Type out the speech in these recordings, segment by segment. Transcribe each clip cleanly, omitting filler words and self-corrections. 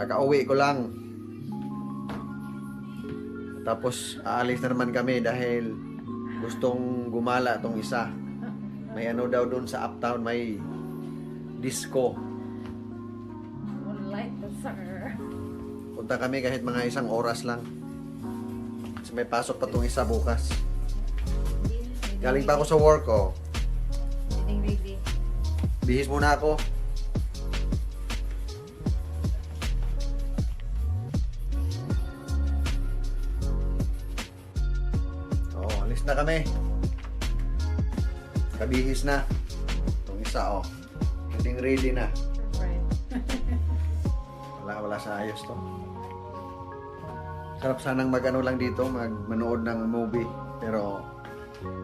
Kakauwi ko lang. Tapos aalis na naman kami dahil gustong gumala tong isa. May ano daw doon sa uptown, may disco. Moonlight the sir. Punta kami kahit mga isang oras lang. Kasi may pasok pa tong isa bukas. Galing pa ako sa work, oh. Getting ready. Bihis muna ako. Oh, alis na kami. Kabihis na. Itong isa, oh. Getting ready na. Right. Wala, wala sa ayos to. Sarap sanang mag-ano lang dito, mag manood ng movie. Pero,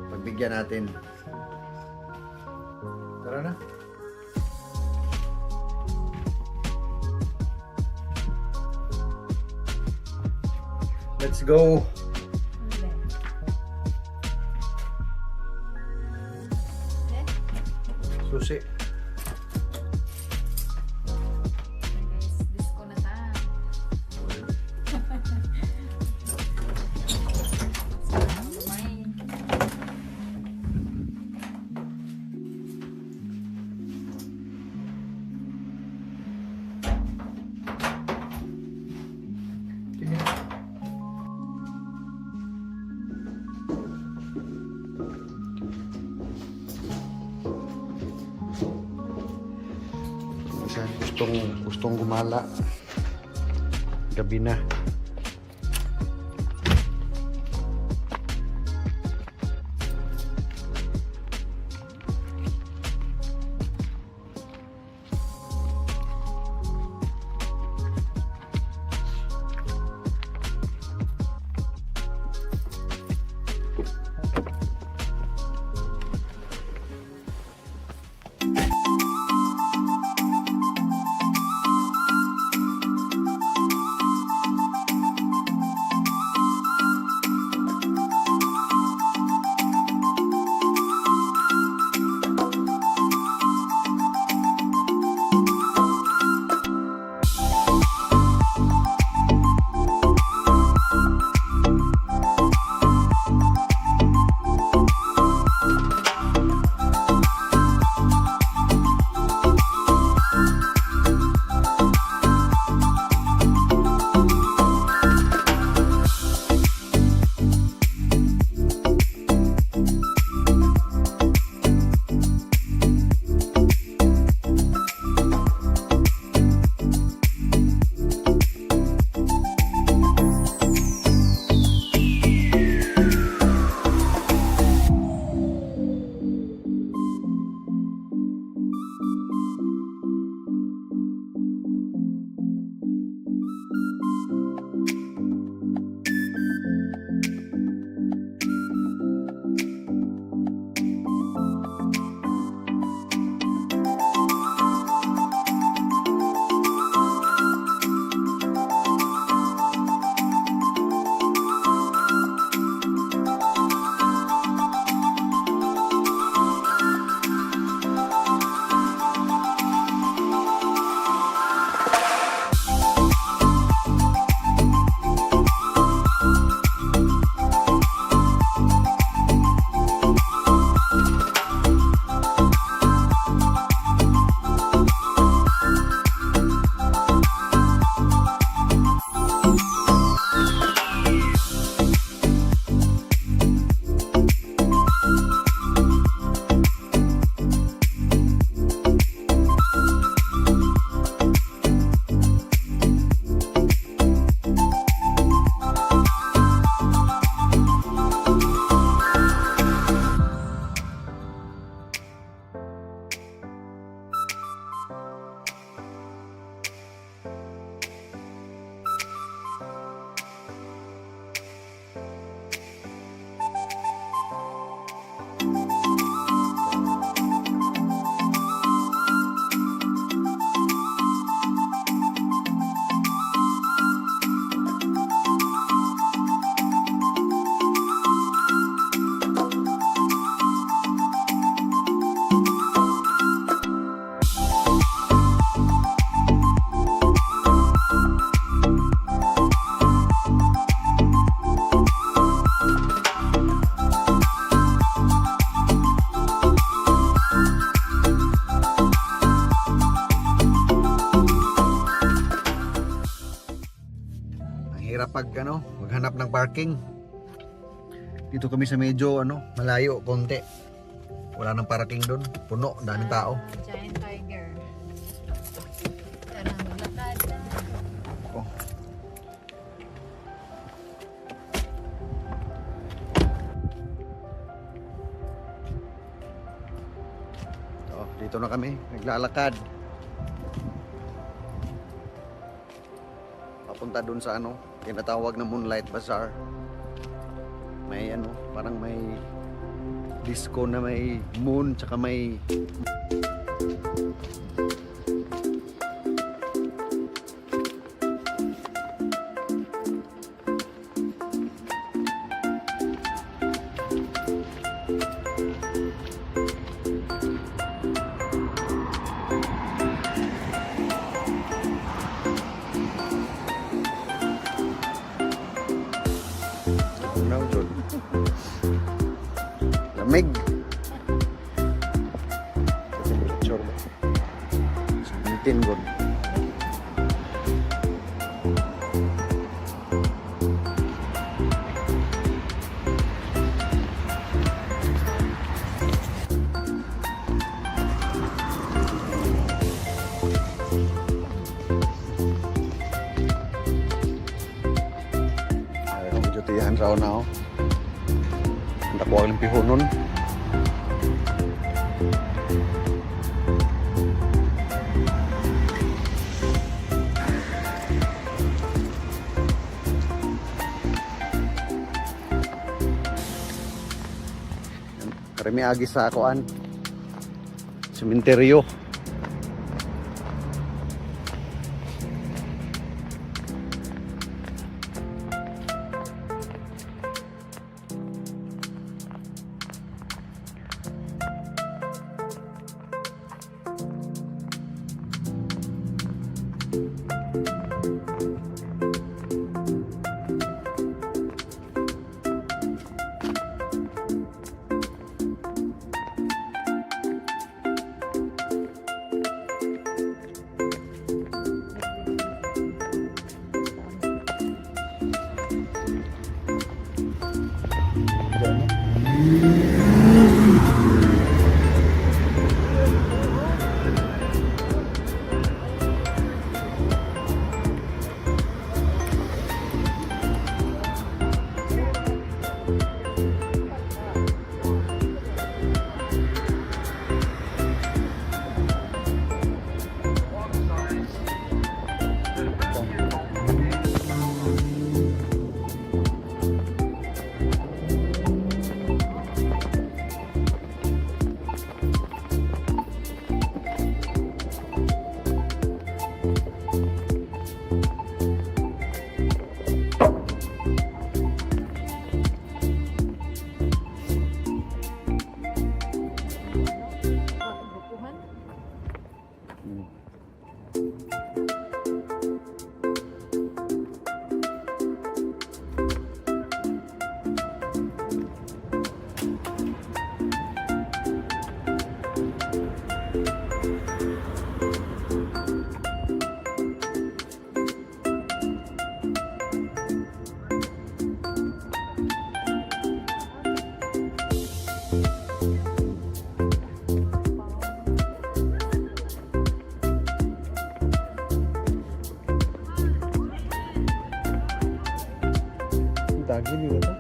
pagbigyan natin. Tara na. Let's go. Susi. Guys, disco na ta. May Sige. Isa, gustong gumala. Gabi na. Ang hirap pag ano, maghanap ng parking. Dito kami sa medyo ano, malayo konti. Wala nang parking doon. Puno, daming tao. Giant tiger. Tara, maglakad na. Oh. Oh, dito na kami, naglalakad. Papunta doon sa ano, tinatawag na Moonlight Bazaar. May ano, parang may disco na may moon tsaka may Ano, Jod? Lamig. Sa temperature ba? 17 god. Ay, akong dutihan sa una, oh. Ang dako ang pihonon. Karami agi sa kuan. Sementeryo. Diyan, no? Grupuhan. Dagi ni ba to?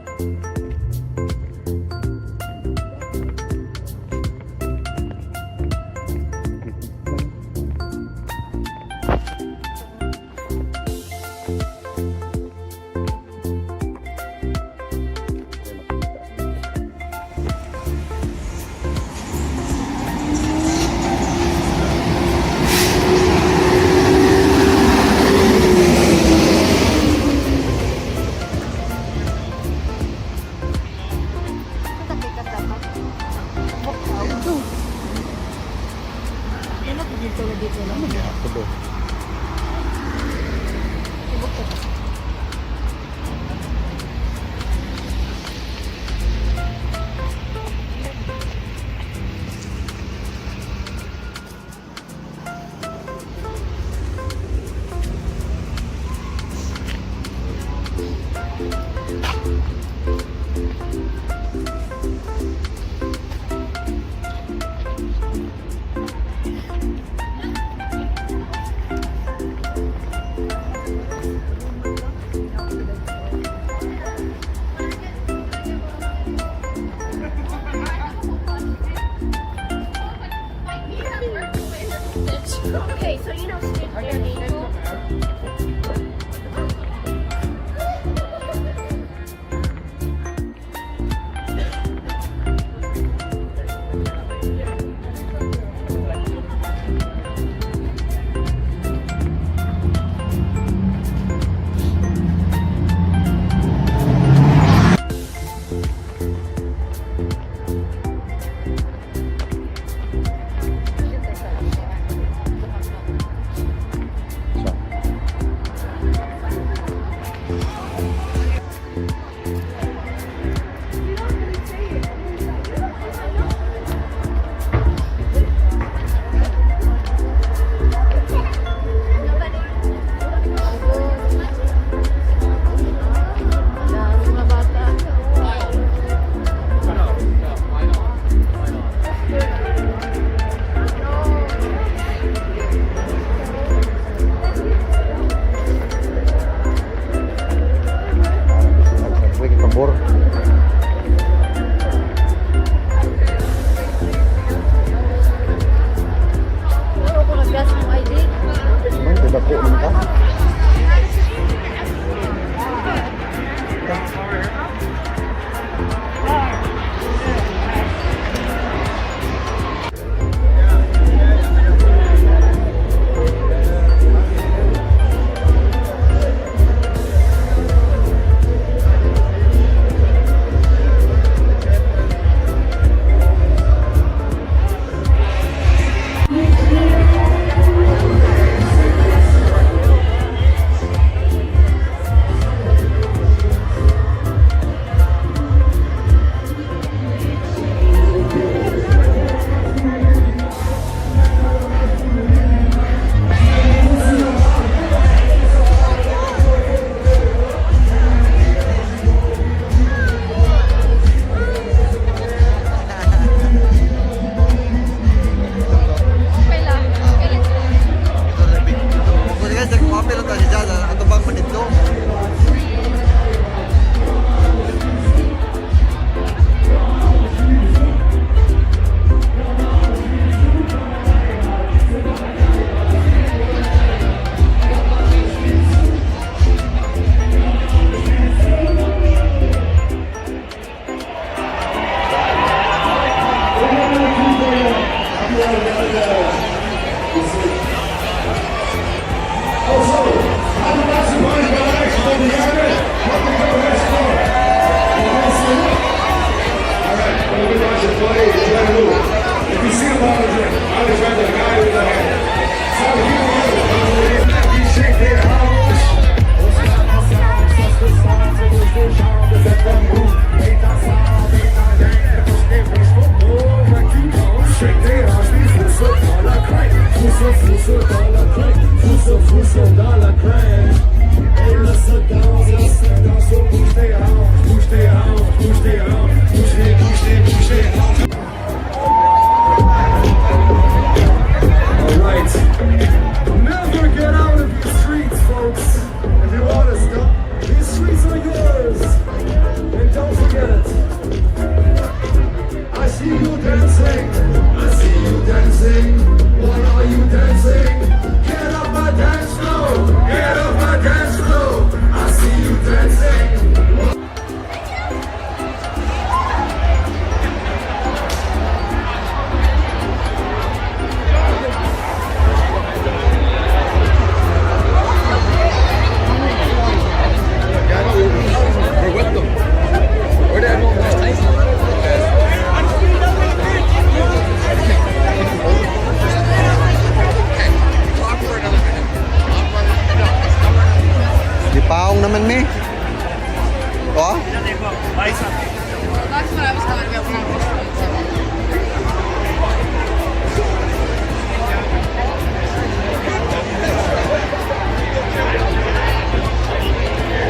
Driver. Pero ako nag-gas ng ID. Man, dako man ka. Okay lang. Okay lang. Kung guys, nagpapel lang tayo siya, ato bang manito? If you see a bottle drink, I always grab the guy with the hand. So you shake their house. Shake their house, push their house, push their house, push their, push their, push their house. All right. Never get out of these streets, folks. If you want to stop, these streets are yours. And don't forget it. I see you dancing. I see you dancing. Why are you dancing? Get off my dance floor. Get off my dance floor. I see you dancing. Di paong naman mi. Oh?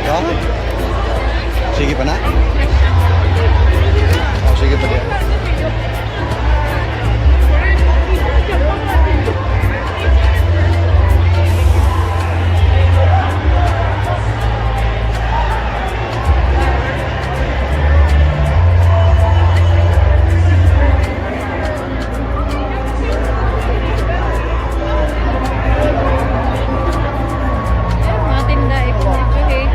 Oh? Sige pa na? Oh, sige pa diyan. Eh, mga tinda eh. Okay.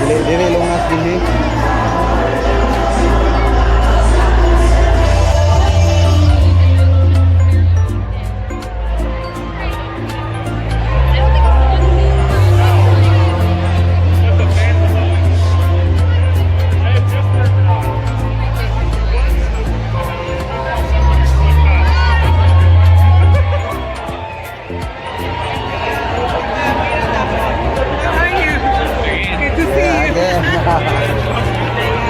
Dili, dili lungas dili. How are you? Good to see you. Yeah.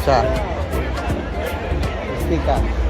Unsa? Sticker.